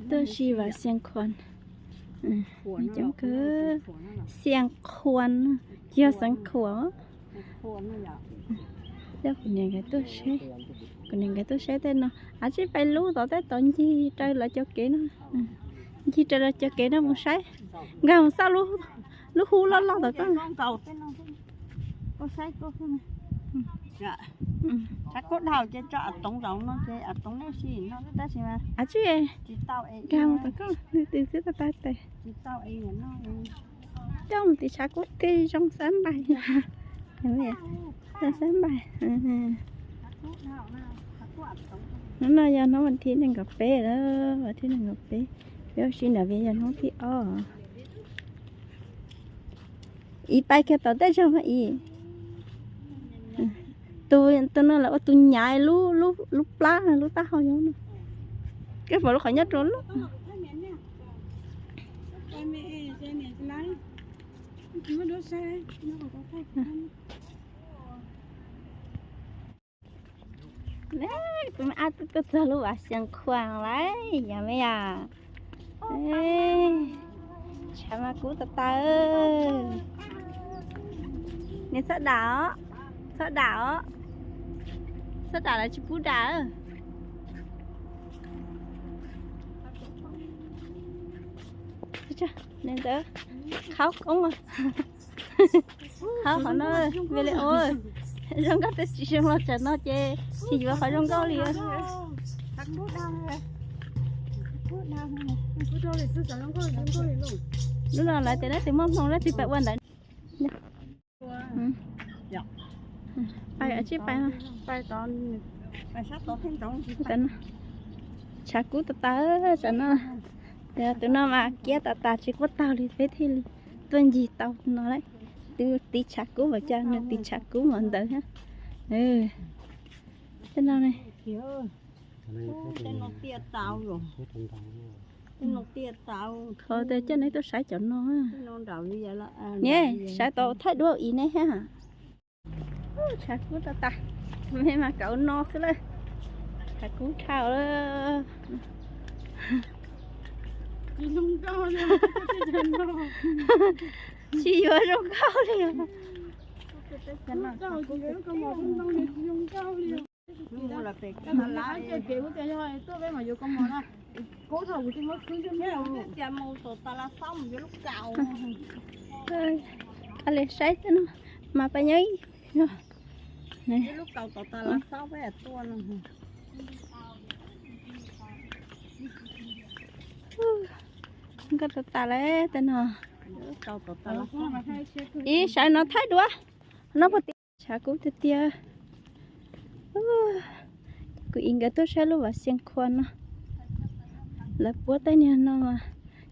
Tuaj si Vam Xiav Khuam. Coob kawg. Xiav Khuam, yog Xeev Khuam. Coj kuv niam nkawd tuaj saib, kuv niam nkawd tuaj saib tej no. Av tsij pais lub tod, tej tod ncig raws lawv cov kev no, ncig raws lawv cov kev no mus saib. Nkag mus xauj lub hub loj loj tod koj. Av tsij, nkag mus tod koj, nws twb xwb tau tag tes. Coj mus tim tshav kub twb zoo xab npais. Xab npais. Hnub no yog hnub vas thib nees nkaum peb lawm, vas thib nees nkaum peb. Peb ua si nram Vias yog hnub thib ob. Ib pais kiag tom tej zog mas ib. Tus no lawv ua tus nyav lub, lub plab lub taub hau yob no. Koj pom lub qhov nyob rau lub. Tus me ab twb tuaj txog lub Vam Xiav Khuam lawm yom me yom. Tshav mas kub tas tas. Nws txhob dam os, txhob dam os, txhob dam lawv tsis pub dam. Nws ntawd qhaub koob. Qhaub qhov no, video zoo nkauj tej tsis zoo los tsam no ces tsis yuav qhov zoo nkauj li. Lub no lawv tias leej twg muaj hmoo leej twg pab ua ntawd. Pais tsij pais. Tshav kub tas tas tsam no. Tus no mas kiab tas tas tsis quaj taug li peb thiaj li tuaj ncig tau no lawm. Twb tiv tshav kub mas cas nws tiv tshav kub mas ntawd thiab. Tej no ne. Qhov tias coj neb tuaj saib cov no. Niam, saib tau thaij duab ib neb thiab. Tshav kub tas tas, me mas kauv no xwb lawm. Tshav kub dhau lawm. Tsis yuav zoo nkauj li. Li saib tej no mas pab nyob. Nkauj tas tas lawm tej no. Ib sawv no thaij duab no puas tias. Tshav kub tiag tiag. Kuv ib nkawd tuaj saib lub Vam Xiav Khuam no. Lawv puab tej niag no mas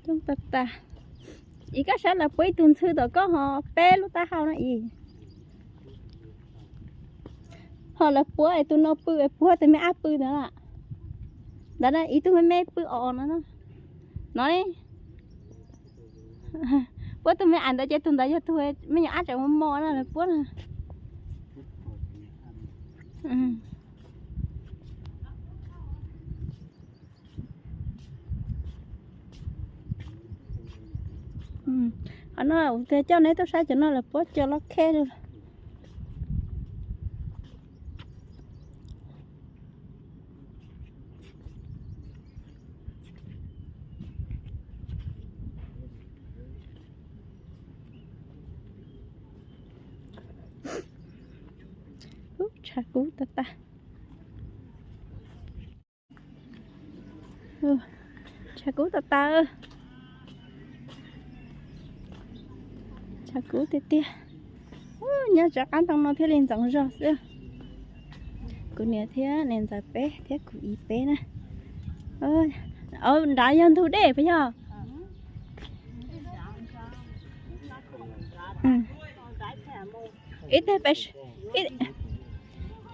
coob tas tas. Ib koj saib lawv puab ib tug ntxhw tom koj ho peb lub taub hau no ib. Ho lawv puab es tus no pw es puab tus me ab pw ntawd. Ntawd ib tug me me pw os no. No ne. Puab tus me ab ntawd ces tus ntawd yog tus me nyuam ab tseem mos mos no lawv puab na. Qhov no kuv tias coj neb tuaj saib cov no lawv puab cov loj kheb li. Tshav kub tas tas. Tshav kub tas tas. Tshav kub tiag tiag. Nyob rov qab ntoo no thiaj li ntxoov zog xwb. Kuv niam thiab niam ntxawm peb thiab kuv ib peb na. Nrad yog ntug dej puas yog? Ib teg,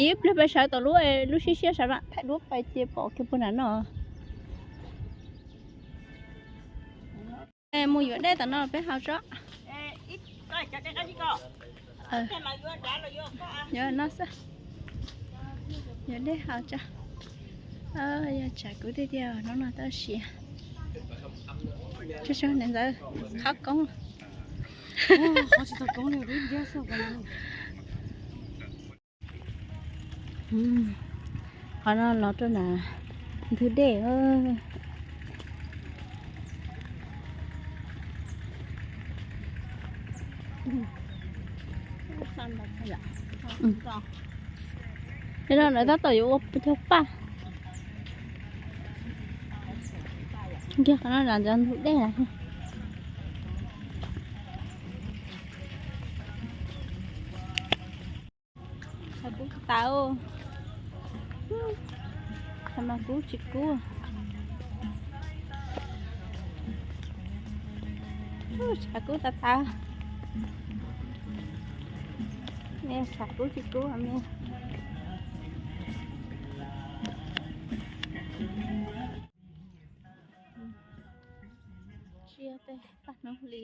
ib pliag peb sawv tom lub, lub siab siab sawv mas thaij duab pais ces pom kiag puag nram no. Mus yuav dej tom no peb haus tso. Yuav no xwb. Yuav dej haus tso. Yog tshav kub tiag tiag hnub no tab sis tsuag tsuag niam ntxawm qhov koob. Qhov no los rau nram ntug dej. Tej no lawv tab tom yuav ua cog paj. Kiag qhov no nram ntug dej na. Tshav kub tas, tshav mas kub tsis kub. Tshav kub tas tas. Tshav kub tsis kub me. Tsia tej paj hnub hli.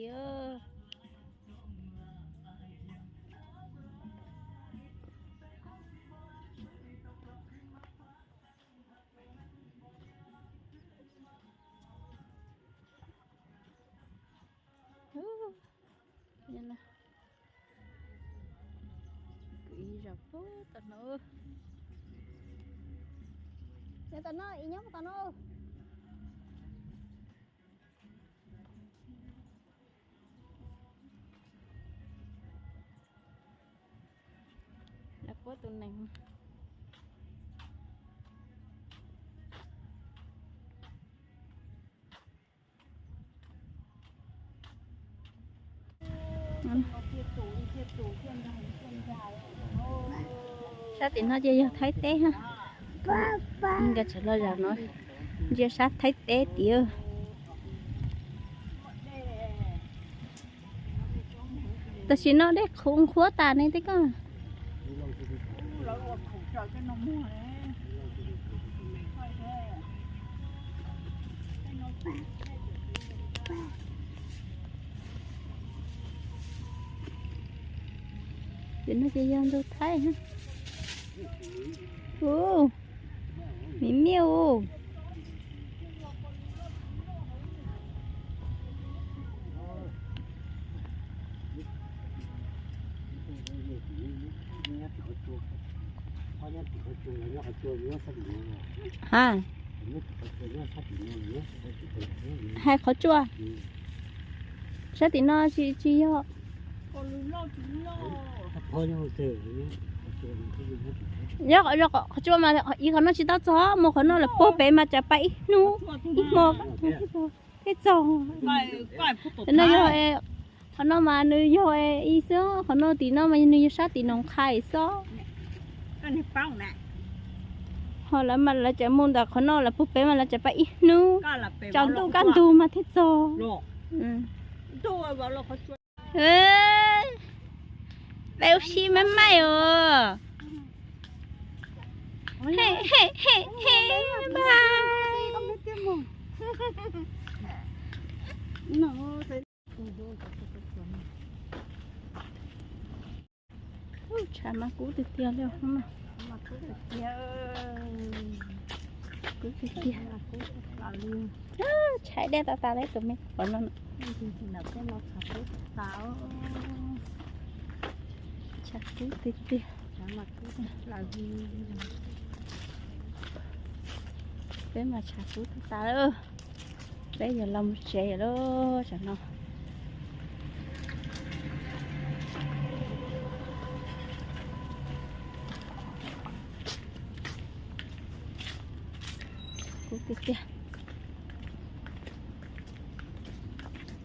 Kwv ib zaug puag tom no. Nyob tom no, ib nyob tom no. Lawv puab tus nees. Sab tim no ces yog Thaib teb ha. Nkawd tseem los zaum no ntsia sab Thaib teb tiag. Tam sim no dej qhuav qhuav tas ne tej ko. Tim no ces yog ntug Thaib. Ub, me me ub. Ha, hais qhov tsua. Sab tim no tsis, tsis yog. Yog, yog qhov tsua mas ib qhov no tsis tau txog, mus qhov no lawm puag pem mas tsam pais ib hnub ib hmo thiaj txog. No yog, qhov no mas nws yog ib xwb, qhov no tim no mas nws yog sab tim Noov Qhais xwb. Ho lawv mas lawv tseem mus ntawm qhov no lawm puag pem mas lawv tsam pais ib hnub, tsaus ntuj kaj ntug mas thiaj txog. Peb ua si maj maim os. Tshav mas kub tiag tiag li. Kub tiag tiag. Tshav dej tas tas li tus me qhov no. Tshav kub tiag tiag. Peb mas tshav kub tas tas lawm. Peb yuav los mus tsev lawm tam no. Kub tiag tiag.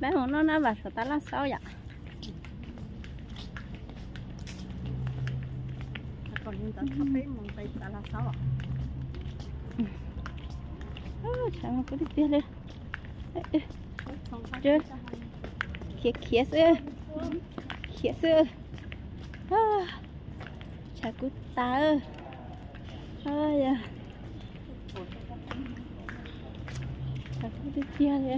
Peb mus noj nab vam saum tas laj xaub yom. Tshav kub tiag tiag li. Khiav khiav xwb, khiav xwb. Tshav kub tas. Tshav kub tiag tiag li.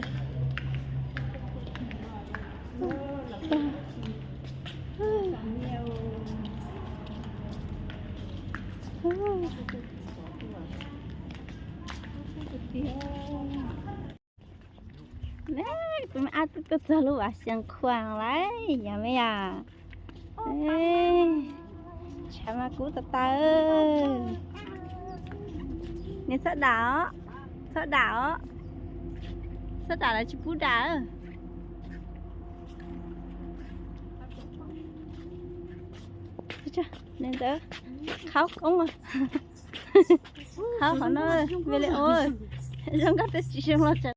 Kuv me ab twb tuaj txog lub Vaj Xeev Khuam lawm yog me yom. Tshav mas kub tas tas. Nws txhob dam os, txhob dam os, txhob dam lawv tsis pub dam. Nws ntawd qhaub koob, qhaub qhov no, video zoo nkauj twb tsis zoo los tsam.